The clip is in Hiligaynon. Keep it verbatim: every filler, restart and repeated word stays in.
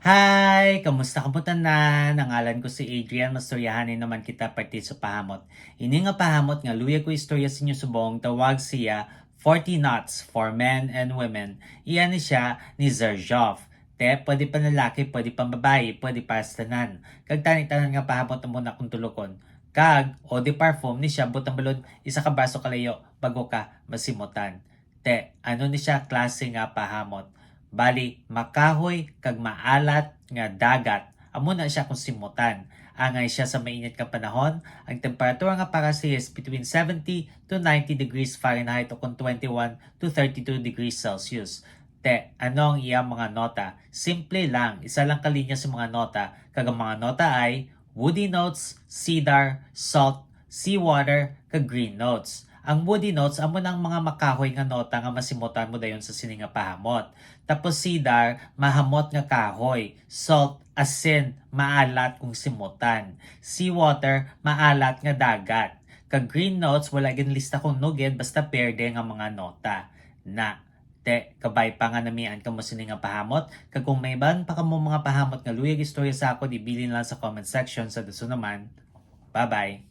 Hi! Kamusta kamo tanan? Ang ngalan ko si Adrian. Mastoryahanay naman kita parte sa pahamot. Ini nga pahamot nga luyag ko istorya sa inyo subong, tawag siya forty Knots for Men and Women. Iya ni siya ni Xerjoff. Te, pwede panlalaki, pwede pambabayi, pwede para sa tanan. Kag tani tanan nga pahamot amo na akong tulukon. Kag eau de parfum ni siya, butang balon, isa ka braso kalayo, bago ka masimutan. Te, ano ni siya klase nga pahamot? Bali, makahoy kag maalat nga dagat. Amo na siya kung simutan. Angay siya sa mainit nga panahon, ang temperatura nga para siya is between seventy to ninety degrees Fahrenheit o kung twenty-one to thirty-two degrees Celsius. Te, ano ang iyang mga nota? Simple lang, isa lang ka linya sa mga nota, kag ang mga nota ay woody notes, cedar, salt, seawater, kag green notes. Ang woody notes amo na ang mga makahoy nga nota nga masimutan mo dayon sa sini nga pahamot. Tapos cedar, mahamot nga kahoy. Salt, asin, maalat kung simutan. Seawater, maalat nga dagat. Kag green notes, wala ginlista kung nugid, basta berde nga mga nota. Na, te, kabay pa nga namian kamo sini nga pahamot. Kag kung may iban pa kamo mga pahamot nga luyag istorya sa akon, ibilin lang sa comment section. Sa dason naman, bye-bye.